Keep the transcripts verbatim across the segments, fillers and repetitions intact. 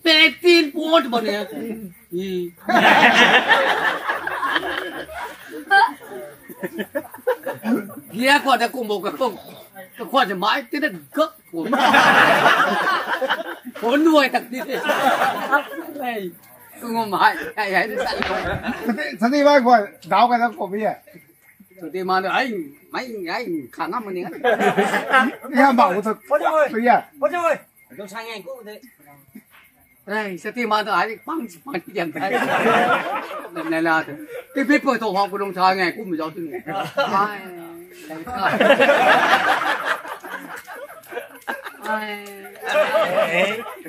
Pek tin pon bam ni. Gia khwan ta kum bo ka kum. Ka khwan ta mai tin na gak kum. Phone nuai tak ni. Ei. Kung mai. Ei ei. Sati, sati mai khwan dau ka ta kum ye. Sati mai ai mai ai khang ngam ni. Ya ba ko ta. Phone nuai. Ya. Phone nuai. Dou sa ngai ku de. Ei, sati ma ta ai pang pang diam thai. Nai la tu. Ti pi pui tu hou ku dou sa ngai ku mi zau tu ni. Ai. Ai.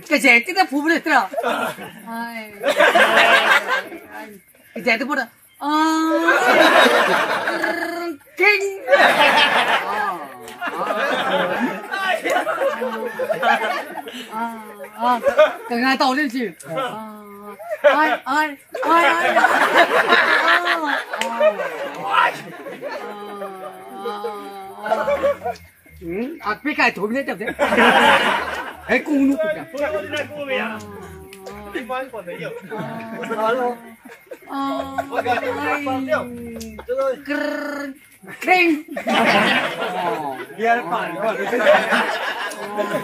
Ka je ti ta phu le tra. Ai. Ka je ti phu ta. Ah, king. Ah, ah. Ah, ah. Ka ngai tau lin si. Ah, ai, ai, ai, ai. Ah, ah. Ah, ah. Hmm, at pi kai thu ne chap de. Hei kung nu pi kai. Ai. Krrr. Kring.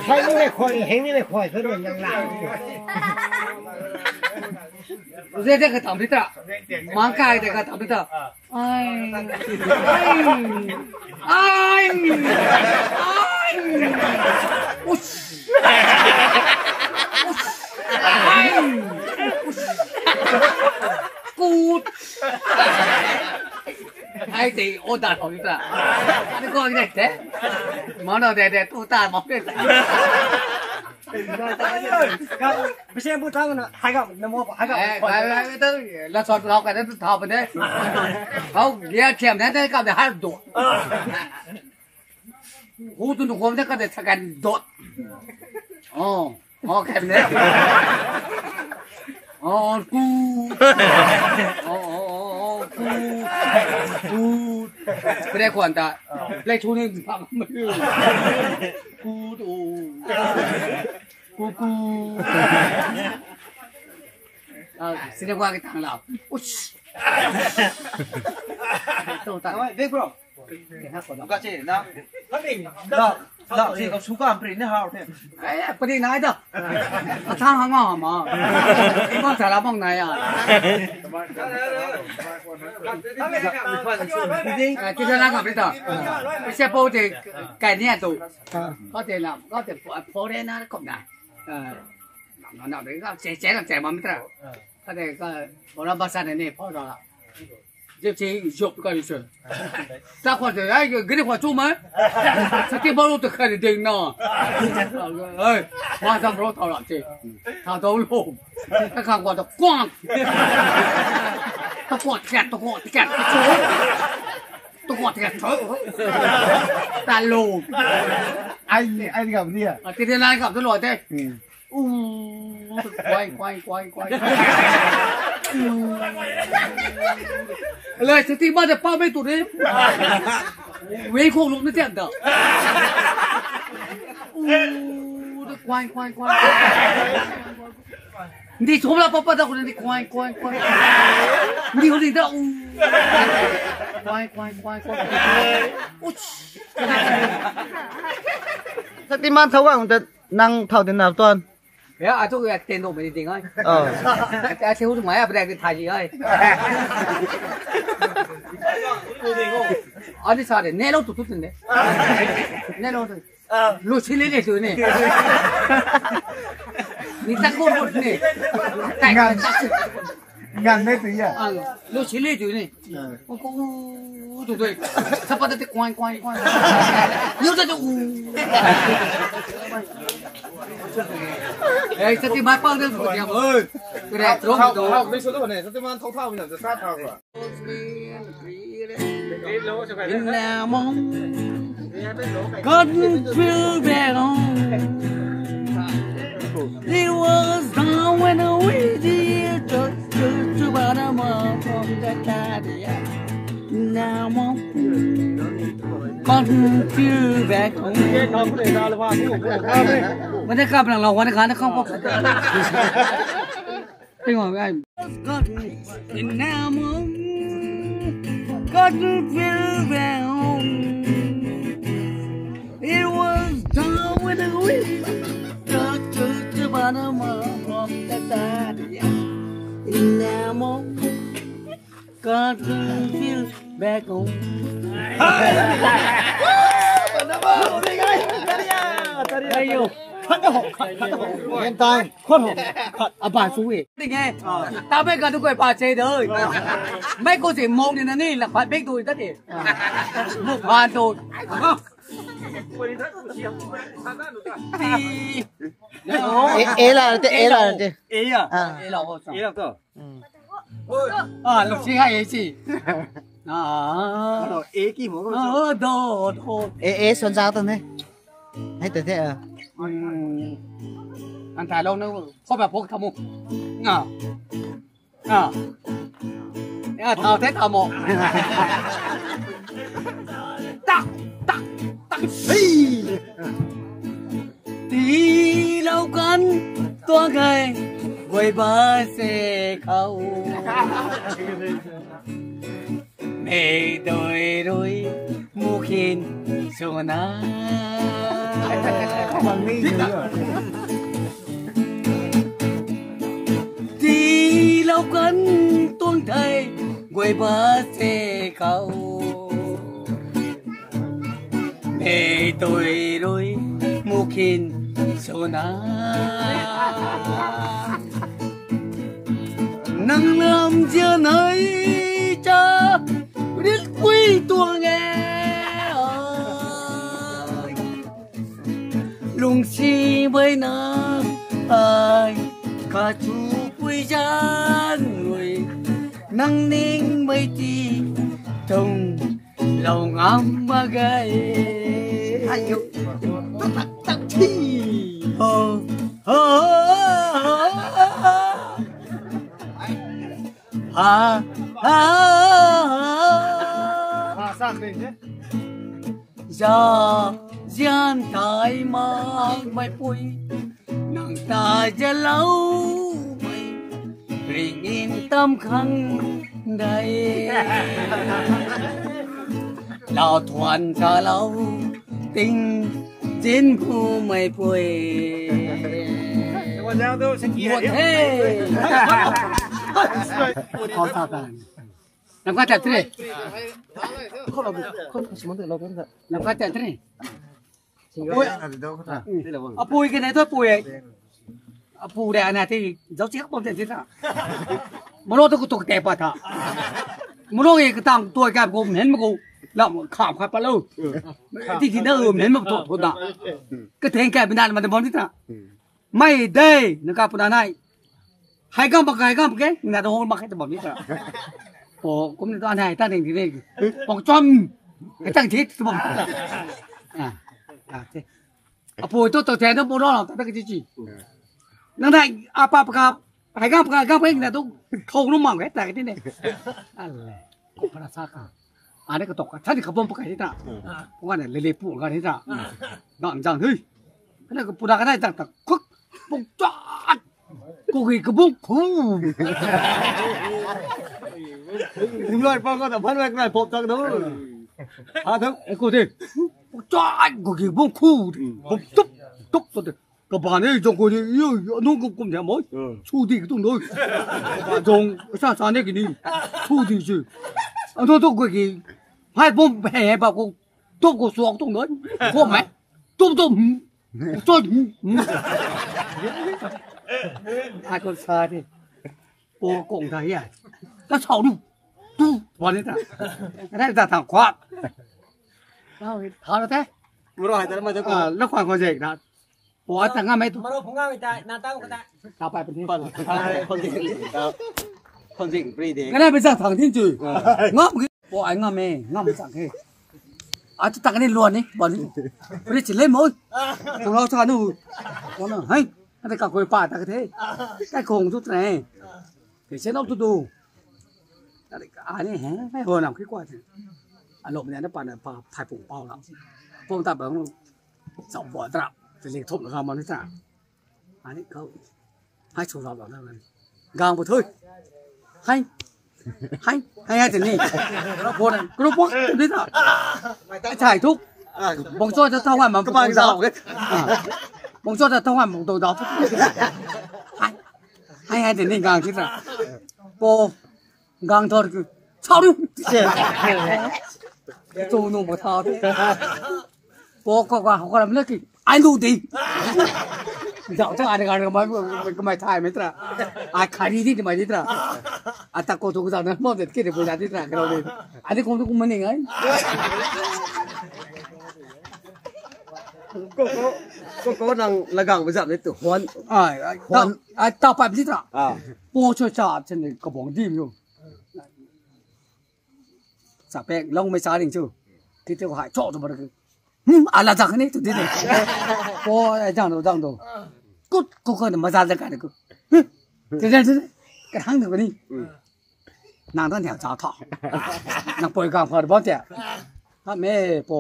Hei ni le khoi, hei ni le khoi, sa run yang la. Zai de ka tam di ta. Mang kai de ka tam di ta. Ai. Ai. Ai. Ai. Ush. Ush. Ai. Ush. Kut. Ai, tei o da thau ta. Ni ko ni te. Mano de de tu ta mo de. Bisi bu thang na, hai ka, na mo, hai ka. Eh, bai bai bai ta. La sot lau ka tu thau pa de. Hau, dia thiam na de ka de har do. Hu tu nu khom de ka de sakan do. Oh. Oh, khen de. Oh, ku. Oh, oh, oh, oh, ku. Ku. Play khwan ta. Play thu ni phang. Ku tu. Ku, ku. Ah, sini kwa ki tang lau. Ush. Tu ta. Big bro. Ka che na. La, la, si ka su ka pri ni hau the. Eh, pri nai da. Ka thang hang ma ma. Bang sa la bang nai a. Eh, ti la ka pri ta. Sia po te kai ni a tu. Ka te na, ka te foreigner kom na. Eh, na na de ka che che na che ma mi ta. Ka te ka bora basa ne ne po da. Jep si jop ka ri se. Ta khwan te ai gari khwan chu ma. Sa ti baro ta kha ri ding na. Ai, ma sa bro ta la che. Ta dou lo. Ta khang khwan ta kwang. Ta kwang tikat, ta kwang tikat. Ta kwang tikat. Ta lo. Ai ai gam ni a. Ti de lai gam tu lo te. U, kwai, kwai, kwai, kwai. Lai, sa ti ma de pa mei tu de. Wei khou lung na tian da. U, de kwai, kwai, kwai. Ndi chom la pa pa da ko ndi kwai, kwai, kwai. Ndi ho ndi da u. Kwai, kwai, kwai, kwai. Uch. Sa ti man thau gang ta nang thau din na tuan. Ya, atu ya tendo mei ding ai. Oh. Atu hu mai apa dak thai ji ai. Ani sa de, ne lo tu tu tu ne. Ne lo tu. Lu si le le tu ne. Ni tak ko ko ne. Tak Ngan. tak. Ngan ne tu ya. Ah, lu si le tu ne. Ah. Ko ko tu tu. Sa pa ta te kwang kwang kwang. Lu ta tu. Eh, sa ti mai pang de tu ya. Oi. Kre tro Thau, tu. Thau, mei sw tu ne, sa ti man thau thau na, sa thau ra. Couldn't feel bad on. It was down when we did just to, to bottom up from the cat. Now I'm couldn't feel back home. วันนี้กลับหลังเราวันนี้ขานะเขาก็ Hang on, I got enamel, got the feel down. It was down with the wind, got to the bottom of the bed. Enamel, got the feel back home. Hey, yo. โคตรโหด อาบาสูเอง นี่ไง ตามไม่กันทุกคนปาเจเด้อ ไม่กูสิมองนี่นะนี่ หลักพันเบกดูอีกสักที บุกผ่านดู ตี เอ เอล่ะเจ เอล่ะเจ เออ่ะ อ่า เอเราก็สั่ง เอเราก็ อืม อ่า ลูกชี้ให้เอสิ อ่า เอกี่หัวก็ เออ โดด โหด เอ เอ สวนสาวตรงนี้ ให้แต่เท่เออ อืม อันถ่ายลงนะ พบแบบพวกทำมุก อ่า อ่า อ่า เท่าเท่ทำหมก ตัก ตัก ตัก เฮ้ย ตีเล่ากัน ตัวไง ไว้บ้าเซเขา ไม่โดยโดย มูคิน สุนา มันไม่เยอะ ตีเล่ากัน ตวงไทย กวยบาเซเขา ไม่โดยโดย มูคิน สุนา นังนำเจียไหนจะ ริดปุยตัวแง ลงชีไว้นะ ไอ้ข้าจูปุยจานรวย นังนิ่งไว้ที่ตรง เรางามมาไง อายุตักตักที่ โอ้โห ฮ่าฮ่าฮ่าฮ่า จะเจียนตายมากไม่ปุย นังตาจะเล่าไม่ ริงอินตามขังได้ เราทวนจะเล่า ติงจินผู้ไม่ปุย หมดเฮ้ย ขอสาบาน นำข้าจัดที่นี่ นำข้าจัดที่นี่ apui kanei thu apui, apu de ana ti zauc chik bam ten ti ta, mano thu kutuk tei pat tha, mano e katang tuai kai kum hen ma ku, lam kham khat pat lou, ti ti na um hen ma thu thu ta, katheng kai bina ma de bam ti ta. Mei de, nang ka puna nai. Hei gam bak, hei gam bak ke, na da hol mak ke ta bam ni ta. Po, kum ni ta nai, ta ding di ding. Pok chom, hei tang thi ta bam. Ah, ah, te. Apui tu tu the na bu ro ta ta ke chi chi. Nang nai, apa pa ka, hei gam bak, hei gam bak ke na tu, thou nu mang ke ta ke ni ne. Ale, ko para sa ka. Ani katok ka, thani kabom pakai ni ta. Pung ani lele pu ka ni ta. Dam jang hui. Kana ka pura kanei zang ta khuk, puk chat. Kuki kabung khu. Nim loi pa ko ta phan wek nai pop tak do. Ha thang. E ko de. Puk chat, kuki kabung khu. Pop tup, tup to de. Kaban e, zong ko ni, yo, yo, nung kum kum de mo. Su di ka tung do. Zong sa sa ne ki ni. Su di si. Ano to kuki. Hai bom he ba ko. Tup ko suak tung do. Ko mai. Tup tup. Choi. Ai ko sa di. Po kong ta ya. Ka sau du. Tu, po ni ta. Ka dai ta thang khwa. Thau ni, thau na te. Muro hai ta ma te ko. Ah, la khwa khwa jek na. Po a ta ngam e tu. Maro phung ngam e ta, na tau ka ta. Ta pai pen ni. Khon, khon jek, khon jek pri de. Ka dai pen sa thang tin chu. Ngam ki. Po ai ngam e, ngam chang he. A chu tak ni luan ni, bam ni. Ri chi le mo. Kung lau cha nu. Kung lau, hei. Ante ka koi pa tak the. Kai kong tu tre. Ke se nok tu du. Ani he, hei ho nam khi kwa the. A lop ni na pa na pa thai pung pau la. Pung ta bang. Zau bua tra. Tei ling thumh na gang ma ni ta. Ani khou. Hai chu rap rap na. Gang bu thui. Hai. Hai, hai, hai tei ni. Kro po na, kro po tei ni ta. Ai thai thuk. Bong cho ta thau hai mam. Kabang zau ke. Bong cho ta thau hai mam tu dau. Hai. Hai, hai tei ni gang ti ta. Po. Gang thor ku. Chau ru. Tu nu bo thau. Po ko ka ko ram le ki. Ai lu di. Zau ta ai ga ga mai mai thai mai tra. Ai khari di mai di tra. Ata ko tu zau na mo de ki de bo di tra ka di. Ani kong tu kum mani ngai. Ko ko ko ko nang lagang bazam ni tu hon. Ai ai ta ai ta pa di tra. Ah. Po cho cha chen ni ka bong di myo. Sa pek long mei sa ding chu. Ti ti hai cho tu ba. Hmm, ala zak ni tu di ni. Po ai jang do jang do. Kut ko ko ma za za ka ni ku. Ti ti ti. Ka hang do ni. Nang tan thiau cha tho. Nang poi gang phar bom tia. Ha me po.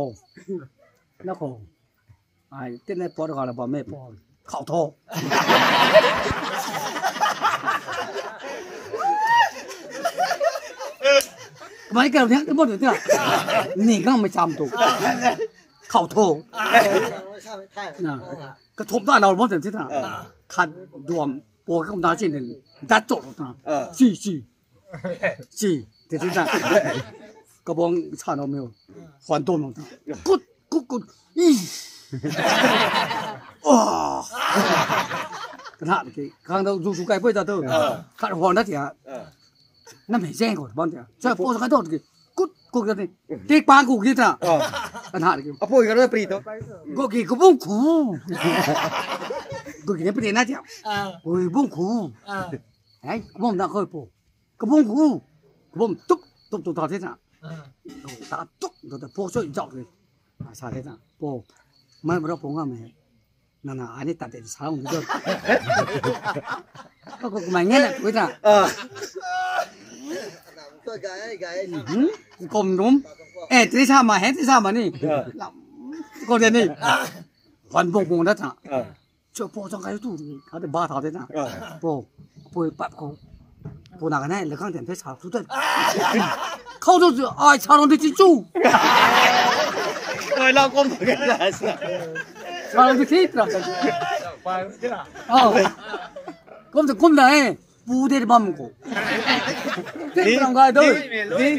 Na ko. Ai, tin ne po ga la bom me po. Khau tho. Mai ka thiak mo tu tia. Ni gang mei cham tu. Khau tho. Na. Ka thop da nau mo tu tia. Khat duam po ka kum da chin. Dat cho ta. Chi chi. Chi, ti ti ta. Ka bong cha no myo. Hwan dom no ta. Kut, kut, kut. Ih. Oh. Ka na ki, kang dau zu zu kai poi ta tu. Khat hwan da tia. Na mei zeng ko bam tia. Cha po ka dot ki. Kut, kut ka ni. Tik pa ku ki ta. Ka na ki. Apoi ka na pri to. Go ki ku bung ku. Go ki ne pri na tia. Ku bung ku. Hei, ku bung na ko po. Kabung ku, kabung tuk, tuk, tuk, ta the na. Ta tuk, tuk, tuk, po soi zau the. Sa the na. Po, mai bro po nga me. Na na, ani ta te sa hung do. Ko ko mai nge na, ko ta. Kom rum. Eh, tri sa ma, he tri sa ma ni. Lam, ko de ni. Wan bok bok da ta. Cho po chang kai tu, kha de ba tha de na. Po, po pap ko. Po na ka nai, le kang ten the sa tu ta. Khau tu, ai sa rong de chi chu. Ai la kom ke la sa. Sa rong de chi tra. Oh. Kom de kom da eh. Pu de bam ko. Te rong ga do. Ni.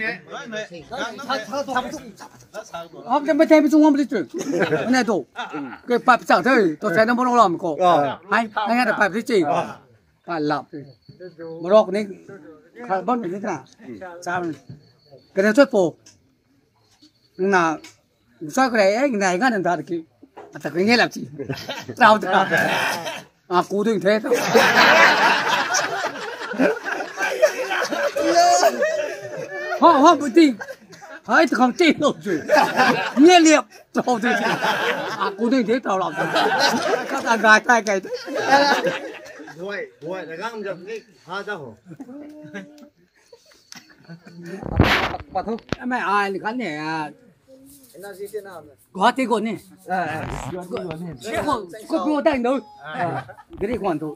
Hop jam bai thei bai chung hop bai chu. Nai tu. Ke pap chak the. To sai na mo lam ko. Hai, hai na pap chi. Pa lap. Mo rok ni. Kha ban ni tra. Cham. Ke na chot po. Na. Sa kre ai nai ga na da ki. Ata ke nge lap chi. Trau trau. A ku ding the. Ha ha bu ti. Hai ta khang ti lo chu. Nge liap. Tau de. A ku ding the tau lau. Ka ka gai tai kai. Buai, buai, na gang jam ni ha ta ho. Pa thu. Mai ai ni kan ne a. Guwahati ko ni. Ko ko dai do. Gari kwan thu.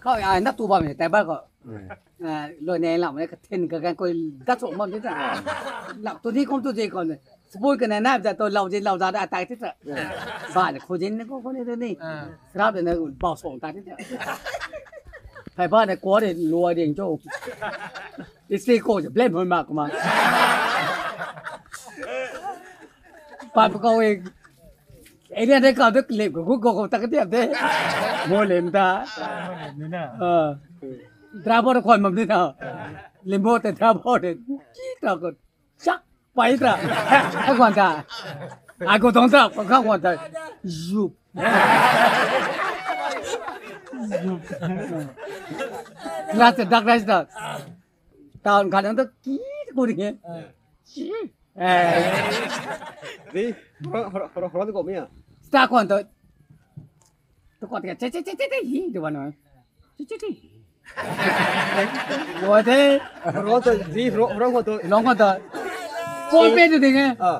Khou ai na tu bam ni tai ba ko. Loi ne lam ne ka thin ka kan koi da cho mo ni ta. Lam tu ni kom tu je ko ne. Spui ka na na ja to lau je lau ja da tai ti ta. Ba ne khu jin ne ko ko ni ni. Srap de na bau song ta ti ta. Phai ba ne ko de lua ding cho. Isi ko je blame hoi ma ko ma. Pa pa ko e. Area de ka de lem ko ko ko ta ka tiam de. Mo lem ta. Driver khwan mam ni na. Limbo te driver de. Ki ta ko. Chak pai ta. Ka khwan ta. Ai ko dong ta, ka khwan ta. Zup. Ras ta dak ras ta. Town khat nang ta ki ko ri nge. Di, hora hora hora hora ko mi a. Sta khwan ta. To ko ta che che che che hi de wan. Chi chi chi. Wo de. Ro to di ro ro ko to. Long ko to. Pon pe de ding e. Ah.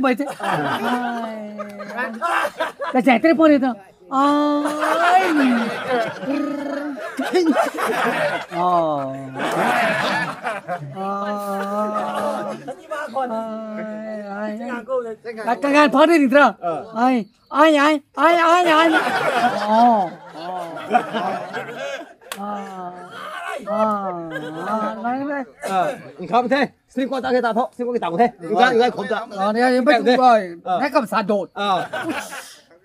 bai te. Ai. Ka chai tere pori to. Ai. Oh. Oh. Ai, ai. Ka, ka gan pha de ni tra. Ai, ai, ai, ai, ai, ai. Oh. Oh. Ah. Ah. Ah. Nai, nai. Ah, nkham the. Sing kua ta ke ta tho. Sing kua ke ta the. Ngai, ngai khom ta. Ah, ni, ni, ni, ni. Ah. Nai kam sa dot. Ah.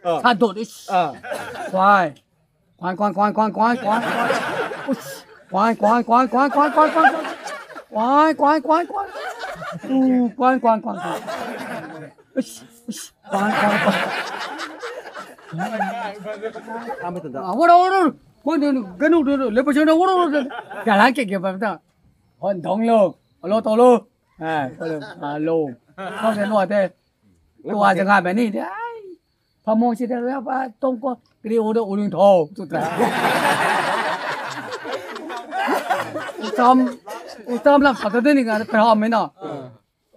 Ah. Sa dot. Ish. Ah. Why? Kuan, kuan, kuan, kuan, kuan, kuan, kuan. Ush. Kuan, kuan, kuan, kuan, kuan, kuan, kuan. Kuan, kuan, kuan, kuan. Uh, kuan, kuan, kuan, kuan. Ush, ush. Kuan, kuan, kuan. Ah, wara, wara. Kuan, kuan, kuan, kuan, kuan. Lepa chana, wara, wara. Jalan ke, ke, pa, ta. Hon dong lo. Alo, to lo. Ah, alo, alo. Kau se lo te. Tua jangam ni de. Ai. Phamong si de la pa tong ko kri o de uning tho tu ta. Utam, utam lam sa de ni ga pra me na.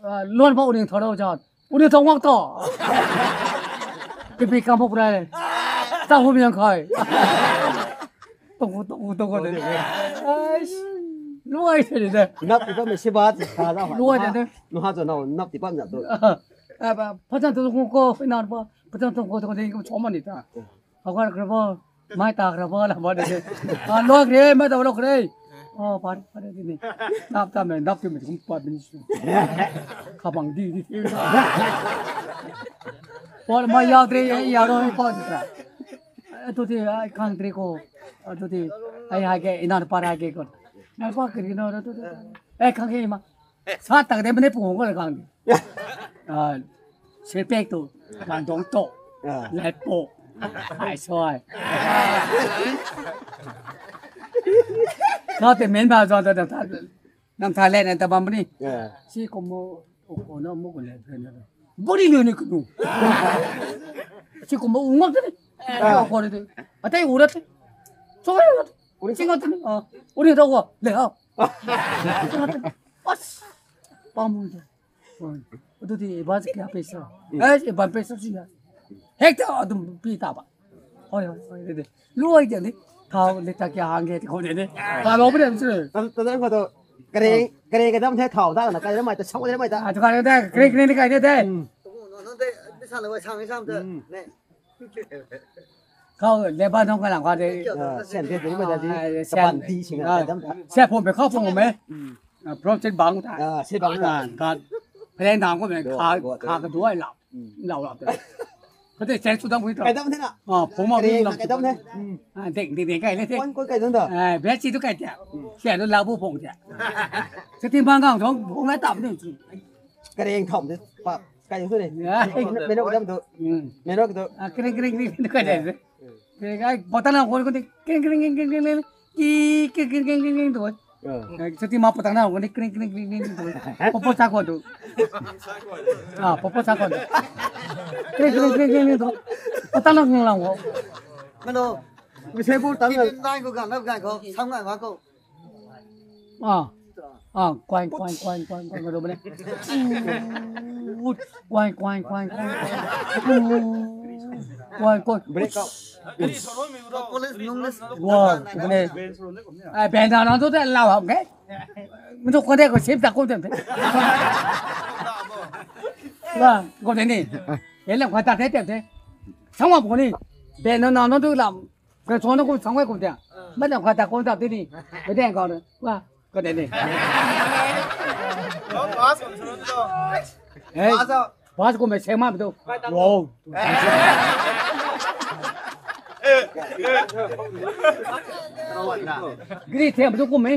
Ah, luan pa uning tho lo jan. Uning tho ngak to. Kipi kam pho pra. Ta hu myang khai. Tong ko, tong ko, tong ko de. Ai. Luai se de. Nap ti pa me si ba ti sa da. Luai de. Nu ha zo na nap ti pa na to. Ah, ba, phajan tu ko ko, inan pa, phajan tu ko ko ding ko chom ni ta. Hau kar kra ba, mai ta kra ba la ba de. Ah, lo kre, mai ta lo kre. Oh, pa, pa de ni. Nap ta me, nap tu me kum pa bin su. Kha bang di di. Por mai yau tre, yau ro pa ta. Tu ti ai khang tre ko. Tu ti ai ha ke, inan pa ra ke ko. Na pa kri no tu. Eh, khang ke ma. Sa tak de mane pu ko khang. Ah, se pek tu, kan dong to. Ah. Lai po. Ai soi. Sa te men ba zo ta ta. Nam tha le na ta bam ni. Ah. Si ko mo, ko na mo ko le na. Body le ni kunu. Si ko mo ungak ni. Ah. Ko ni. Atai urat. So urat. Uri singa tu ni. Ah. Uri to ko. Le ha. As. Pam. Ui, tu ti advance kya paisa? Mm. Eh, advance paisa si ya. Hek ta adum pi ta ba. Hoi, hoi, hoi, de, de. Luai de ni. Thau le ta kya hang ge ti khou de de. Ta lo pu de chu. Ta, ta, ta, ko to. Kare, kare ka dam the thau ta na kai mai ta sang de mai ta. Ah, tu ka de, kare, kare ni kai de de. Mm. Mm. Khou le ba nong ka lang khou de. Ah, sian de, de mai ta di. Ah, sian. Kapan di sing a, ah, dam ta. Sian phom pe khou phom me. Mm. Ah, project bang ta. Ah, si bang ta. Ah, ka, phelang dang ko me, do, kha, do, do. Kha ka duai lau. Mm. Lau lau ta. Ka te cheng su dam hui ta. Kai dam the na. Ah, phung ma. Kare, lau. Kai dam the. Mm. Ah, deng, deng, deng, kai le the. Kon, kon kai dam ta. Ah, best si tu kai ta. Mm. Sian tu lau bu phung ta. Sa tin bang gang thong, phung lai tap ni. Kare thom de. Pa, kai tu ni. Ya. Me no dam tu. Mm. Me no tu. Ah, kring, kring, kring, kai de. Kring, kai, bottle na ko ko de. Kring, kring, kring, kring, kring. Ki, kring, kring, kring, kring, kring tu. Sati ma patang na ko ni kring kring kring kring tu. Popo sa ko tu. Ah, popo sa ko tu. Kring kring kring kring tu. Patang na nglang ko. Mano. Misai bu tang na. Nai ko gan na gan ko. Sam ngai ko. Ah. Ah, kuang kuang kuang kuang kuang ko bane. Kuang kuang kuang kuang. Kuang kuang. Break out. Wow, bane. Ai, band na na tu te lau ham ke. Mtu ko de ko sip ta ko te. Wa, ko de ni. Ye lam kha ta te te te. Sang wa ko ni. Band na na tu lam. Kau suan na kum sang wei kum tia. Mei na kata kum ta tini. Mei deng kau na. Wa, kau de ni. Hey, pass kum mei seng ma tu. Wow. Gri thiam tu kum mei.